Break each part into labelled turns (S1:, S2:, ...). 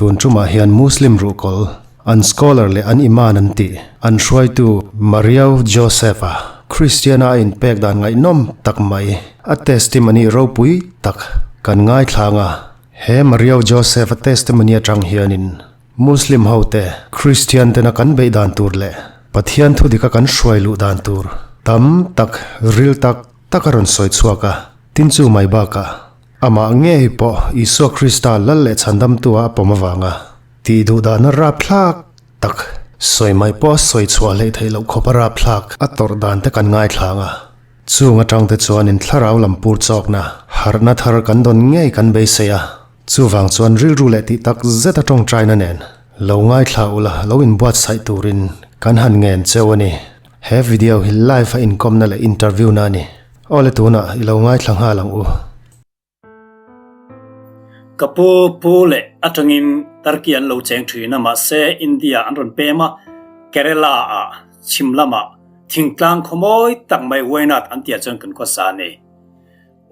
S1: Tun tumah hian Muslim ruhkawl, an scholar leh an iman an tih, an hruaitu Mario Joseph-a Kristiana a inpek dan ngaihnawm tak mai, a testimony ropui tak kan ngaithlang a. He Mario Joseph-a testimony atang hianin Muslim hote Kristian tena kan beih dan tur leh Pathian thu dika kan hruai luh dan tur tam tak ril tak tak a rawn sawi chhuak a. Tin chu mai bakah amah ngei pawh Isua Krista lal leh chhandamtua a pawm avanga tih duh dahna rapthlak tak sawi mai pawh a sawi chhuah hleih theih loh khawp a rapthlak a tawrh dan te kan ngaithlang a. Chung atangte chuanin thlarau lam pur chawkna harhna thar kan dawn ngei kan beisei a. Chuvang chuan rilru leh tih tak zet a tawngtaina nen lo ngaithla ula lo inbuatsaih turin kan han ngen cheu a ni. He video hi live a inkawmna leh interview na a ni. Awle tunah i lo ngaithla nghal ang u.
S2: Ka pu pu leh atangin Turkey an lo cheng thin a mahse India an rawn pem a, Kerala ah chhim lamah thingtlang khawmawi tak mai Wayanad an tihah chuan kan khawsa a ni.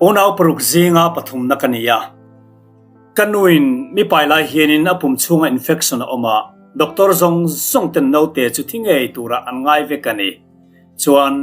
S2: Unau paruk zinga pathumna ka ni a. Ka nuin mi pai lai hianin a pum chhunga infection a awm a, doctor zawng zawng ten naute chu thi ngei turah an ngai vek a ni. Chuan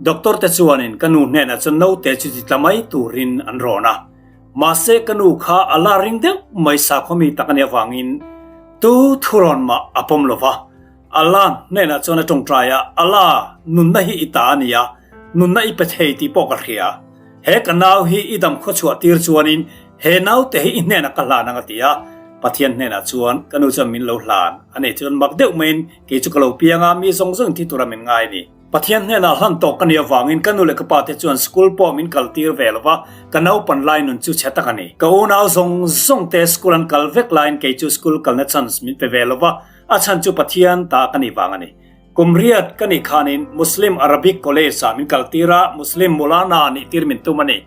S2: doctor te chuanin ka nu hnenah chuan naute chu ti tla mai turin an rawn a. Mahse ka nu kha a la ring deuh mai sakhaw mi tak a nih avangin tu thurawn mah a pawm lo va. Allah hnenah chuan a tawngtai a, Allah, nunna hi i ta a ni a, nunna i pe thei tih pawh ka hria. He ka nau hi i dam khawchhuah tir chuanin he naute hi i hnenah ka hlan ang a ti a. Pathian hnenah chuan ka nu chuan min lo hlan a ni. Chuan mak deuh maiin kei chu ka lo piang a, mi zawng zawng in thi tura min ngai a ni. Pathian hnenah hlan tawk ka nih avangin ka nu leh ka pa te chuan school pawh min kal tir ve lo va, ka naupan lai nun chu chhe tak a ni. Ka unau zawng zawng te school an kal vek laiin kei chu school kalna chance min pe ve lo va, A chhan chu Pathian ta ka nih vang a ni. Kum riat ka nih khanin Muslim Arabic College ah min kaltir a, Muslim Maulana nih tir min tum a ni.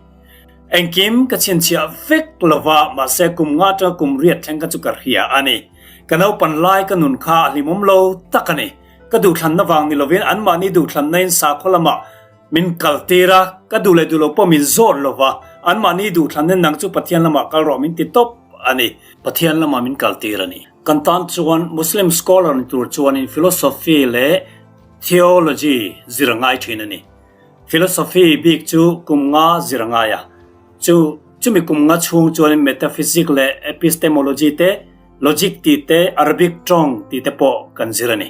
S2: Engkim ka chhinchhiah vek lo va, mahse kum nga atanga kum riat thleng kha chu ka hria a ni. Ka naupan lai ka nun kha a hlimawm lo tak a ni. Ka duhthlanna vang ni lovin anmahni duhthlanna in sakhaw lamah min kaltir a, ka duh leh duh lo pawh min zawt lo va, anmahni duhthlanna in nang chu Pathian lamah kal rawh min ti tawp a ni. Pathian lamah min kaltir a ni. Kan tan chuan Muslim scholar ni tur chuanin philosophy leh theology zir a ngai thin a ni. Philosophy bik chu kum nga zir a ngai a, chu chumi kum nga chhung chuanin metaphysics leh epistemology te, logic tih te, Arabic tawng tih te pawh kan zir a ni.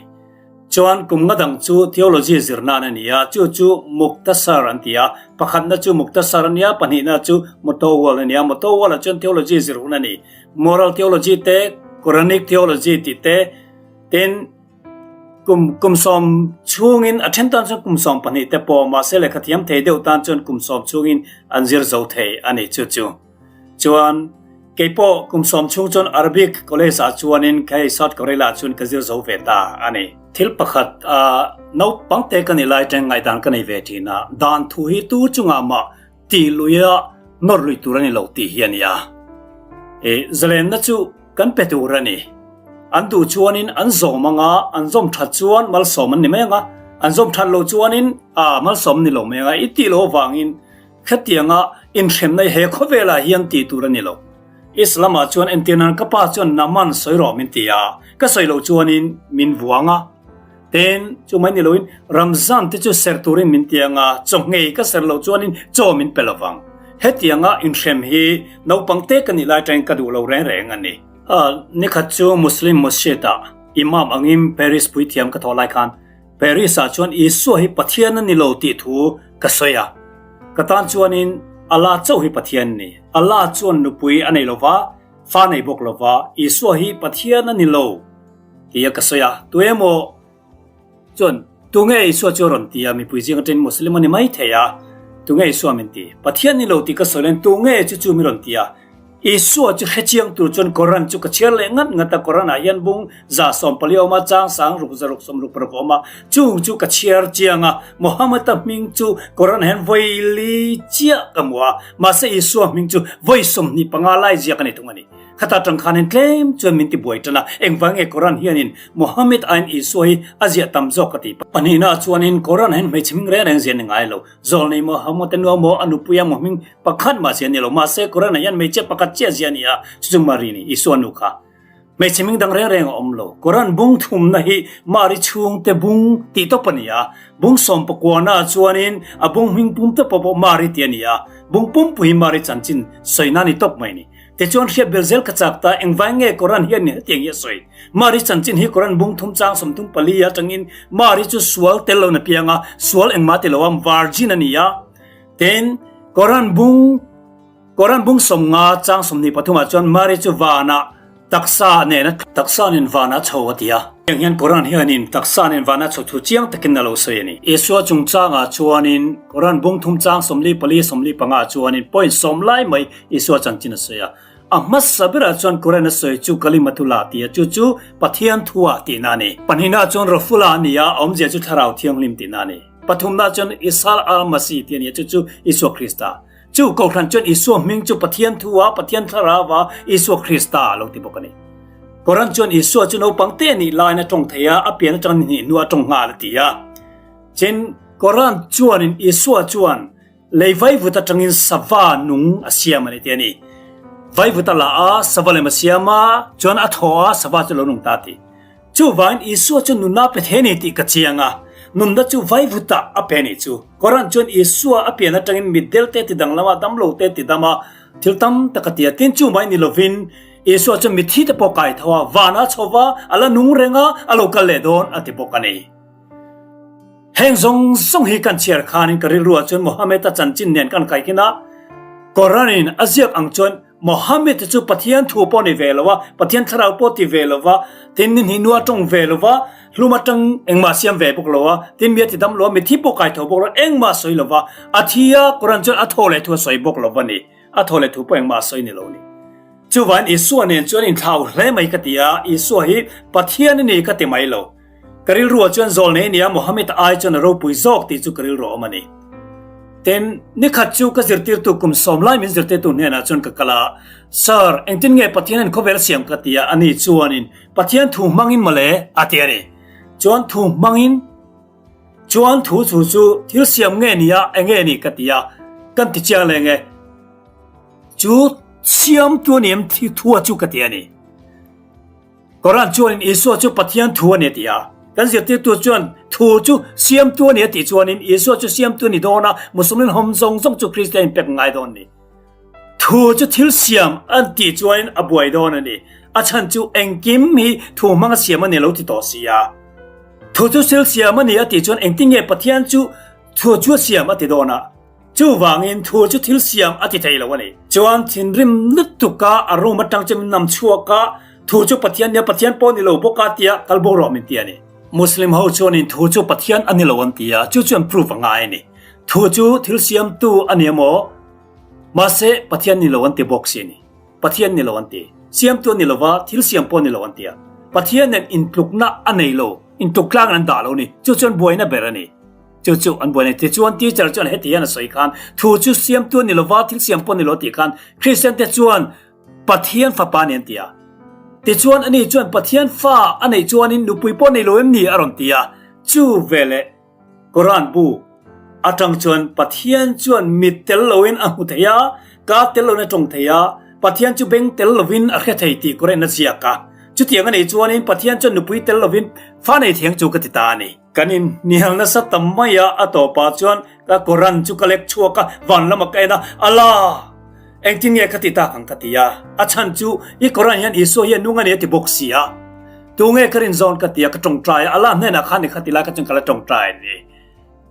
S2: Chuan kum nga dang chu theology zir nan a ni a, chu chu Muktasar an ti a, pakhatna chu Muktasar a nia, pahnihna chu Mutawwal a ni a, Mutawwal ah chuan theology zir hun a ni. Moral theology te, Quranic theology tih te, tin kum kum sawm chhungin a then tan chuan kum 12 te pawh mahse lehkha thiam thei deuh tan chuan kum sawm chhungin an zir zo thei a ni chu chu. Chuan keipawh kum sawm chhung chuan Arabic college ah chuanin hei South Korea ah chuan ka zir zo ve ta a ni. Thil pakhat naupang te ka nih lai atang ngaihdan ka nei ve thin a, dan thu hi tu chungah mah tih luia nawr lui tur a ni lo tih hi a ni a. I zalenna chu kan pe tur a ni. An duh chuanin an zawm anga an zawm that chuan malsawm an ni mai anga, an zawm that lo chuanin a malsawm ni lo mai anga i tih loh avangin Khatianga inhremna hi he khawvelah hian tih tur a ni lo. Islam-ah chuan entir nan ka pa chuan Naman sawi rawh min ti a, ka sawi loh chuanin min vuang a. Tin, chu mai ni loin Ramzan te chu serh turin min ti anga, chaw nghei ka serh loh chuanin chaw min pe lovang. Hetianga inhrem hi naupang te ka nih lai atangin ka duh lo reng reng a ni. Nikhat chu Muslim Masjid-ah Imam angin Paris puithiam ka thawh lai khan Paris ah chuan Isua hi Pathian a ni lo tih thu ka sawi a. Ka tan chuanin Allah chauh hi Pathian a ni. Allah chuan nupui a nei lo va, fa nei bawk lo va, Isua hi Pathian a ni lo ti a ka sawi a. Tu emaw chuan tunge Isua chu a rawn ti a, mipui zing atangin Muslim a ni mai thei a, tunge Isua min ti? Pathian ni lo tih ka sawi laiin tunge chu chu mi rawn ti a? Isua chu hrechiang tur chuan Koran chu ka chhiar leh ngat ngat a, Koran ah hian bung 140 a awm a, chang sang ruk zaruk sawmruk paruk a awm a, chung chu ka chhiar chiang a, Muhammad-a hming chu Koran ah hian vawi li chiah ka hmu a, mahse Isua hming chu vawi 25 lai ziak a ni thung a ni. Khata tang khanin tlem chuan min ti buai tan a, engvang nge Koran hianin Muhammad aiin Isua hi a ziah tam zawk ka ti. Pahnihna ah chuanin Koran ah hian hmeichhe hming reng reng ziah ni ngai lo, Zawlnei Muhammad-a nu a maw, a nupui a maw hming pakhat mah zia ni lo. Mahse, Quran-ah hian hmeichhia pakhat chiah zia a ni a, chu chu Mari ni, Isua nu kha. Hmeichhe hming dang reng reng a awm lo. Koran bung thumna hi Mari chhungte bung tih tawp a ni a. Bung sawmpakuana ah chuanin a bung hming pum tawp pawh Mari tih a ni a. Bung pumpui hi Mari chanchin sawina a ni tawp mai a ni. Tichuan hriat bel zel ka chak ta, engvai nge Koran hian hetiang hi a sawi? Mari chanchin hi Koran bung thum chang 34 atangin Mari chu sual tel lo na piang a, sual engmah ti lo a, virgin a ni a. Tin, Koran bung Koran bung 50 chang 23 ah chuan Mari chu vanah taksa nena taksa nen vanah chho a ti a. Heng hian Koran hianin taksa nen vanah chho thu chiang takin a lo sawi a ni. Isua chungchangah chuanin Koran bung thum chang 44 45 ah chuanin point sawm lai mai Isua chanchin a sawi a. A hmasa berah chuan Koran a sawi chu Kalimatullah ti a, chu chu Pathian thua tihna a ni. Pahnihna chuan Rafula a ni a, a awmzia chu Thlarau Thianghlim tihna a ni. Pathumna chuan Isal al-Masih tih a ni a, chu chu Isua Krista. Chu Kohhran chuan Isua hming chu Pathian thua, Pathian Thlarauva, Isua Krista a lo ti bawk a ni. Koran chuan Isua chu naupang te nih laiin a tawng thei a, a pian atang ni hnih hnuah a tawng nghal a ti a. Tin, Koran chuanin Isua chuan lei vaivut atangin sava nung a siam a ni ti a ni. Vaivut a la a, sava lem a siam a, chuan a thaw a, sava chu a lo nung ta a ti. Chuvangin Isua chu nunna a pe thei a ni tih ka chiang a, nunna chu vaivutah a pe a nih chu. Koran chuan Isua a pian atangin mitdel te ti danglam a, damlo te ti dam a, thil tam tak a ti a. Tin, chu mai ni lovin Isua chuan mithi te pawh kai tho a, vanah a chho va, a la nung reng a, a lo kal leh dawn a ti bawk a ni. Heng zawng zawng hi kan chhiar khanin ka rilruah chuan Mohammed-a chanchin nen kan kaikhin a, Koran-in a ziak ang chuan Mohammed chu Pathian thu pawh ni ve lo a, Pathian thlarau pawh ti ve lo va, tin ni hnih nua tawng ve lo va, hlum atang engmah siam ve bawk lo a, tin mi a ti dam lo a, mithi pawh kai tho bawk lo, engmah sawi lo va, a thi a, Quran chuan a thaw leh thu a sawi bawk lo va ni, a thaw leh thu pawh engmah a sawi ni lo ni. Chuvain Isua nen chuan inthlau hle mai ka ti a, Isua hi Pathian a ni ka ti mai lo. Ka rilruah chuan zawlnei a nia, Mohammed ai chuan a ropui zawk tih chu ka rilru a awm a ni. Tin, nikhat chu ka zirtirtu kum sawm lai min zirtirtu hnenah chuan ka kal a, Sir, engtin nge Pathian in khawvel siam ka ti a, ani chuanin Pathian thu hmangin mawle a ti a ni. Chuan thu hmangin, chuan thu chu chu thil siam nge ni a, enge ni ka ti a, kan ti chiang leng e. Chu siamtu a ni em thua chu ka ti a ni. Koran chuanin Isua chu Pathian thu a ni a ti a. Kan zirtirtu chuan thu chu siamtu a ni a tih chuanin Isua chu siamtu a ni dawn a, Muslim hawm zawng zawng chu Kristian in pek ngai dawn a ni. Thu chu thil siam an tih chuanin a buai dawn a ni. A chhan chu engkim hi thu hmanga siam a ni lo ti tawh si a. Thu chu thil siam a ni a tih chuan engtin nge Pathian chu thu chu a siam a ti dawn a. Chuvangin thu chu thil siam a ti thei lo a ni. Chuan thinrim lutuk a a room atang chu min nam chhuak a, thu chu Pathian nia Pathian pawh ni lo bawk a tia kal bo rawh min ti a ni. Muslim ho chuanin thu chu Pathian a ni lo an ti a, chu chuan proof a ngai a ni. Thu chu thil siamtu a ni emaw, mahse Pathian ni lo an ti bawk si a ni. Pathian ni lo an ti. Siamtu a ni lo va, thil siam pawh a ni lo an ti a. Pathian nen intlukna a nei lo, intluk tlangin an dah lo a ni. Chu chuan buaina ber a ni. Chu chu an buai nei. Tichuan teacher chuan heti hian a sawi khan, Thu chu siamtu a ni lova, thil siam pawh a ni lo tih khan Kristian te chuan Pathian fapa a ni an ti a. Tichuan ani chuan Pathian fa a neih chuanin nupui pawh a nei lo em ni a rawn ti a. Chu veleh Koran bu atang chuan Pathian chuan mit tel loin a hmu thei a, ka tel loin a tawng thei a, Pathian chu beng tel lovin a hre thei tih Koran a ziak a. Chutiang a neih chuanin Pathian chuan nupui tel lovin fa nei thiang chu ka ti ta a ni. Kan inhnial nasa tam mai a, a tawpah chuan ka Koran chu ka lek chhuak a, van lamah ka en a, Allah! Engtin nge ka ti tak ang ka ti a, a chhan chu i Koran hian Isua hi a nung a ni a ti bawk si a, tunge ka rin zawn ka ti a, ka tawngtai a, Allah hnenah khan i kha ti lai kha chuan ka la tawngtai a ni.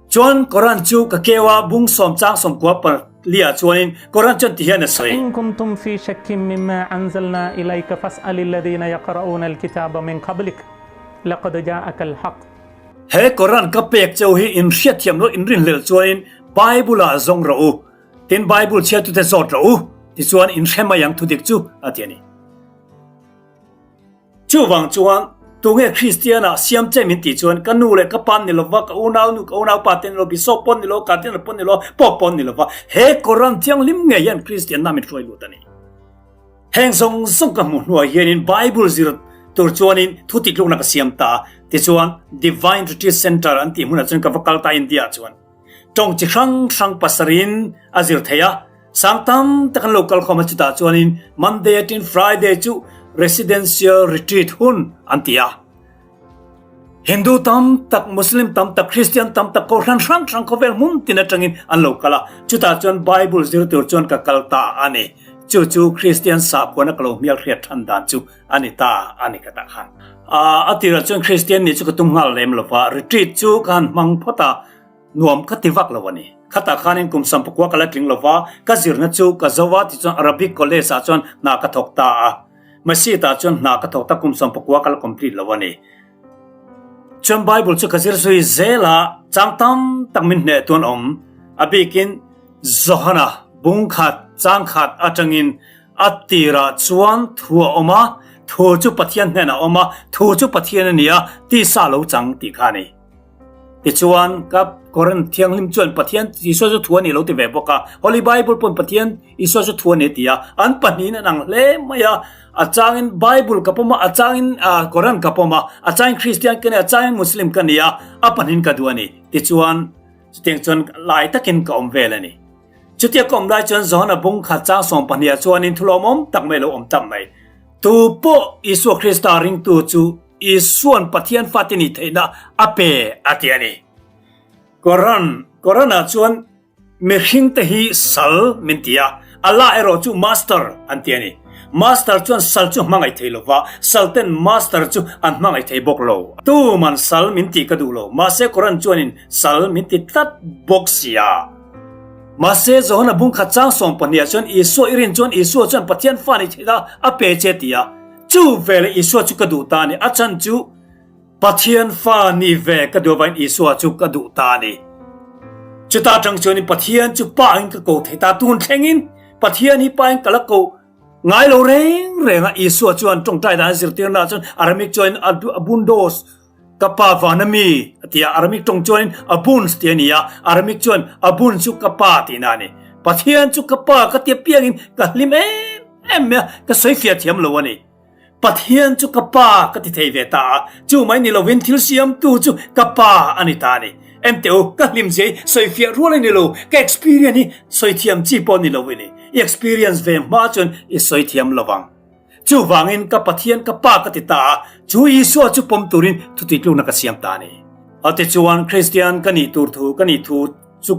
S2: Chuan Koran chu ka keu a, bung sawm chang 94 ah chuanin Koran chuan ti hian a sawi.
S3: In kuntum fi shakkin mimma anzalna ilayka fas'alil ladhina yaqra'una al-kitaba min qablik. Laqad ja'aka al-haq.
S2: He Koran ka pek cheu hi in hriatthiam loh in rinhlelh chuanin Bible ah zawng rawh u, tin Bible chhiatute zawt rawh u, tichuan in hre mai ang thudik chu, a ti a ni. Chuvang chuan tunge Kristian ah siam che min tih chuan ka nu leh ka pa ni lova, ka unau nu ka unau pa te ni lo, Bishop pawn ni lo, Cardinal pawn ni lo, Pope pawn ni lova, he Koran thianghlim ngei hian Kristian na min hruai lut a ni. Heng zawng zawng ka hmuh hnuah hianin Bible zir tur chuanin thu titlukna ka siam ta a, tichuan Divine Retreat Centre an tih hmunah chuan ka va kal ta India ah chuan tawng chi hrang hrang pasarih a zir thei a, sang tam tak an lo kal khawm a chutah chuanin Monday atin Friday chu. Residential Retreat hun an ti a. Hindu tam tak, Muslim tam tak, Christian tam tak, Kohhran hrang hrang khawvel hmun tin atangin an lo kal a. Chutah chuan Bible zir tur chuan ka kal ta a ni. Chu chu Christian sakhuana ka lo hmial hriat than dan chu a ni ta a ni ka tah khan. A tirah chuan Christian nih chu ka tum nghal lem lo va, retreat chu ka han hmang phawt a, nuam ka ti vak lo a ni. Khatah khanin kum sampakua ka la tling lo va, ka zirna chu ka zo a, tichuan Arabic College ah chuan hna ka thawk ta a. Masjid ah chuan hna ka thawk ta kum 19 ka la complete lo a ni. Chuan Bible chu ka zir zui zel a, chang tam tak min hneh tuan awm. A bikin Johana bung khat chang khat atangin a tirah chuan thu a awm a, thu chu Pathian hnenah a awm a, thu chu Pathian a ni a, tisa lo chang tih kha a ni. Tichuan, ka Koran Thianghlim chuan Pathian Isua chu thu a ni lo ti ve bawk a. Holy Bible pawn Pathian Isua chu thu a ni ti a. An pahnihin an ang hle mai a. A changin Bible ka pawm a, a changin Koran ka pawm a, a changin Christian ka ni a, a changin Muslim ka ni a, a pahnihin ka duh a ni. Tichuan, chutiang chuan lai takin ka awm vel a ni. Chutia ka awm lai chuan Johana bung khat chang sawm pahniha chuanin thulawmawm tak mai lo awm tak mai. Tu pawh Isua Krista ringtu chu Isua'n Pathian fate nih theihna a pe a ti a ni. Koran, Koran-ah chuan mihringte hi sal min ti a, Allah erawh chu Master an ti a ni. Master chuan sal chu hmangaih thei lo va, salten Master chu an hmangaih thei bawk lo. Tuman sal min tih ka duh lo, mahse Koran chuanin sal min ti tlat bawk sia. Mahse Johana bungkhat chang 12 ah chuan Isua i rin chuan Isua chuan Pathian fa nih theihna a pe che ti a. Chu veleh Isua chu ka duh ta a ni. A chhan chu Pathian fa ni ve ka duh avangin Isua chu ka duh ta a ni. Chuta atang chuanin Pathian chu pa angin ka ko thei ta. Tun thlengin Pathian hi pa in ka la ko ngai lo reng reng a. Isua chuan tawngtai dan a zirtirna ah chuan Aramaic chuanin Abundos ka pa van a mi a ti a. Aramaic tawng chuanin Abuns tih a ni a. Aramaic chuan Abun chu ka pa tihna a ni. Pathian chu ka pa ka ti apiangin ka hlim em em mai a, ka sawi fiah thiam lo a ni. Pathian chu ka pa ka ti thei ve ta a, chu mai ni lovin thil siamtu chu ka pa a ni ta a ni. Enteh u, ka hlim zia hi sawi fiah rual a ni lo, ka experience hi sawi thiam chi pawh ni lo i ni. I experience ve hma chuan i sawi thiam lo vang. Chuvangin ka Pathian ka pa ka ti ta a, chu Isua chu pawm turin thutitlukna ka siam ta a ni. A tichuan Kristian ka nih tur thu ka nih thu chu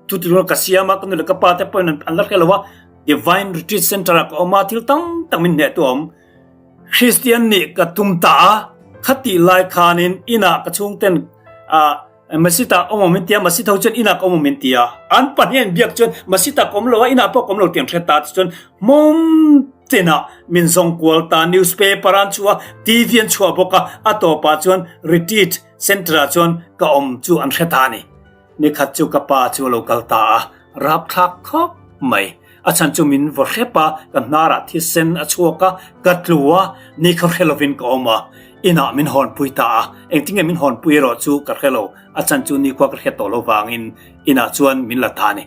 S2: Thutitlukna ka siam a, ka nu leh ka pa te pawhin an la hre lo a, Divine Retreat Centre ah ka awm a, thil tam tak min hneh tu a awm. Kristian nih ka tum ta a, khatih lai khanin inah ka chhungten ah Masjid ah awm awm min ti a, Masjid ho chuan inah ka awm awm min ti a. An pahnih an biak chuan Masjid ah ka awm lo a, inah pawh ka awm lo tih an hre ta tichuan hmawm tinah min zawng kual ta, newspaper an chhuah a, TV an chhuah bawk a, a tawpah chuan Retreat Centre ah chuan ka awm chu an hre ta a ni. Nikhat chu ka pa chu a lo kal ta a, rapthlak khawp mai. A chhan chu min vaw hrep a, ka hnarah thisen a chhuak a, ka tlu a, ni kha hre lovin ka awm a. Inah min hawnpui ta a, engtinge min hawnpui erawh chu ka hre lo, a chhan chu nikhua ka hriat tawh lo vangin inah chuan min la ta a ni.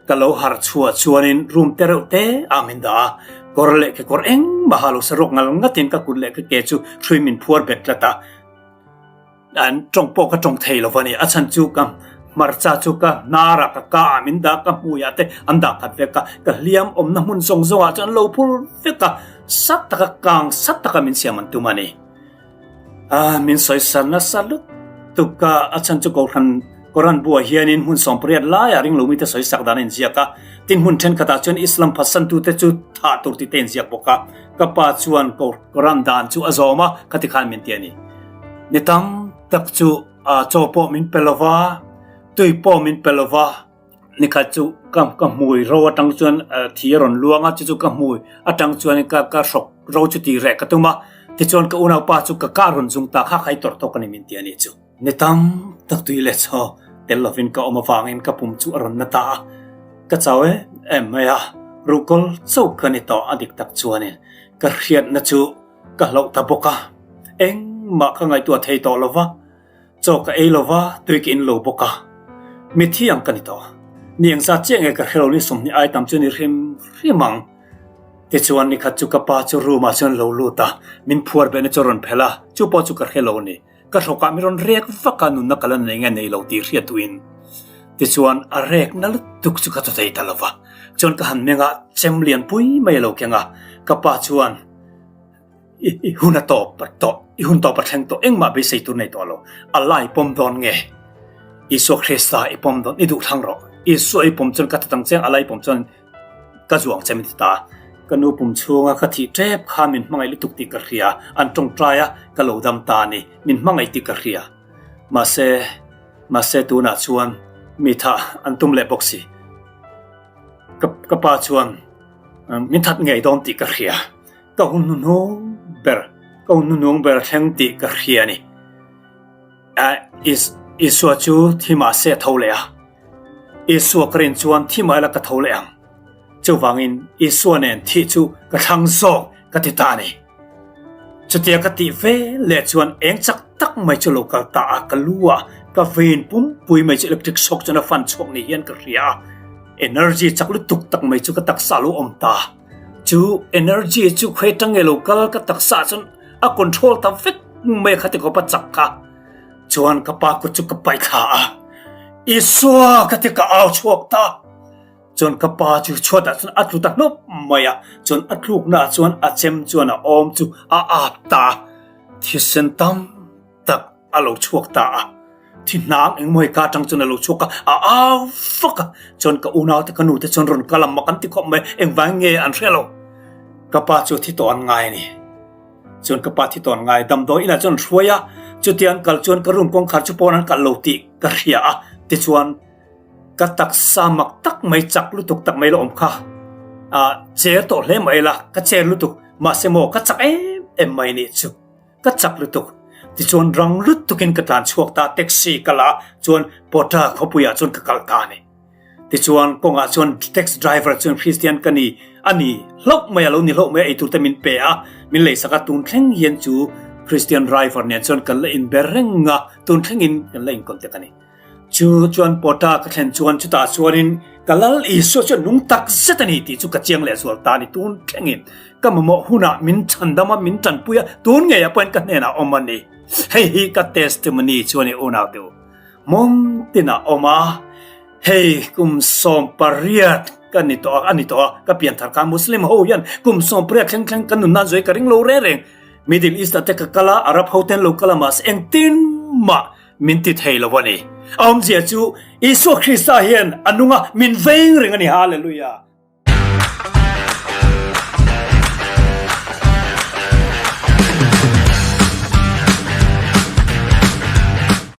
S2: Ka lo harh chhuah chuanin room te reuh te ah min dah a, kawr leh kekawr engmah ha lo saruak ngal ngatin ka kut leh ka ke chu hrui min phuar bet tlat a. An tawng pawh ka tawng thei lo va ni. A chhan chu ka hmarcha chu ka hnar ah ka ka ah min dah ka hmui ah te an dah khat vek a, ka hliam awmna hmun zawng zawng ah chuan an lo phur vek a, sat taka kang sat taka min siam an tum a ni. Ah min sawi nasa lutuk a, a chhan chu Kohhran Koran buah hianin hmun 80 laiah ringlo mite sawi sak dan a inziak a, tin hmun thenkhatah chuan Islam phatsantute chu thah tur tih te a inziak bawk a. Ka pa chuan Koran dan chu a zawm a, khati khan min ti a ni. Ni tam tak chu chaw pawh min pe lo va, tui pawh min pe lo va, nikhat chu ka ka hmui ro atang chuan thi a rawn luang a, chu chu ka hmui atang chuan ka ka hrawk ro chu tih reh ka tum a, tichuan ka unaupa chu ka kah rawn zung ta kha kha i tawrh tawk a ni min ti a nih chu. Ni tam tak tui leh chaw tel lovin ka awm avangin ka pum chu a rawn na ta a, ka chau em em mai a, ruhkawl chauh ka ni tawh a dik tak chuanin ka hriatna chu ka hlauh ta bawk a, engmah ka ngaihtuah thei tawh lo va, chaw ka ei lo va, tui ka in lo bawk a, mitthi ang ka ni tawh. Ni engzat chiah nge ka hre lo ni 20 ai tam chu ni hrim hrim ang. Tichuan nikhat chu ka pa chu room ah chuan lo lut a, min phuar behna chu a rawn phelh a, chu pawh chu ka hre lo a ni. Ka hrawkah min rawn rek vak a, nunna ka la nei nge nei lo tih hriat duhin. Tichuan a rek na lutuk chu ka thaw thei ta lo va, chuan ka han meng a, chem lian pui mai a lo keng a, ka pa chuan. I hun a tawp tawh, i hun tawp a thleng tawh, engmah beisei tur nei tawh lo. Allah i pawm dawn nge? Isua Krista i pawm dawn, i duh thlang rawh. Isua i pawm chuan ka ti tang chiang, Allah i pawm chuan ka zuang che min ti ta. Ka nu pum chhunga ka thih tep kha min hmangaih lutuk tih ka hria, an tawngtai a, ka lo dam ta a ni, min hmangaih tih ka hria. Mahse, mahse tunah chuan mi thah an tum leh bawk si. Ka, ka pa chuan min that ngei dawn tih ka hria. Ka hun hnuhnung ber, ka hun hnuhnung ber thleng tih ka hria a ni. Isua chu thi mahse a tho leh a. Isua ka rin chuan thi mah ila ka tho leh ang. Chuvangin Isua nen thih chu ka thlang zawk ka ti ta a ni. Chutia ka tih ve leh chuan eng chak tak mai chu lo kal ta a, ka lu a, ka vein pumpui mai chu electric shock chuan a fan chhuak ni hian ka hria a. Energy chak lutuk tak mai chu ka taksa a lo awm ta. Chu energy chu khawi atang nge lo kal ka taksa chuan a control ta vek mai a khati khawp a chak kha. Chuan ka pa kut chu ka paih thla a, Isua ka ti ka au chhuak ta. Chuan ka pa chu chhuatah chuan a tlu ta hnawp mai a, chuan a tluknaah chuan a chem chuan a awm chu a ap ta a, thisen tam tak a lo chhuak ta a. Thi hnang engmaw hi ka atang chuan a lo chhuak a, a au vak a, chuan ka unau te ka nu te chuan rawn kal a mak an ti khawp mai, engvang nge an hre lo. Ka pa chu thi tawh an ngai a ni. Chuan ka pa thi tawn ngai damdawi inah chuan an hruai a, chutia an kal chuan ka room kawngkhar chu pawn an kalh lo tih ka hria a, tichuan ka taksa mak tak mai chak lutuk tak mai la awm kha ah cher tawh hle mai la ka cher lutuk mahse maw ka chak em em mai nih chu ka chak lutuk tichuan rang lutukin ka tlan chhuak ta taxi ka la a chuan Pota khawpuiah chuan ka kal ta a ni. Tichuan kawngah chuan taxi driver chuan Christian ka ni a ni hlauh mai a lo ni hlauh mai a eitur te min pe a, min leisak a tun thleng hian chu Christian driver nen chuan kan la inbe reng a, tun thlengin kan la in contact a ni. Chu chuan Pota ka thlen chuan chutah chuanin ka Lal Isua chuan nung tak zet a ni tih chu ka chiang leh zual ta a ni tun thlengin ka mamawh hunah min chhandam a min tanpui a tun ngeiah pawhin ka hnenah awm a ni. Hei hi ka testimony chu a ni unau te u. Hmun tinah awm a, hei kum 18 ka ni tawh a, a ni tawh a, ka pianthar khan Muslim ho hian kum 18 thleng thleng ka nun nan zui ka ring lo reng reng. Middle East ah te ka kal a, Arab ho ten lo kal a mahse engtin mah min ti thei lo a ni. A awmzia chu Isua Krista hian a nung a, min veng reng a ni. Hallelujah!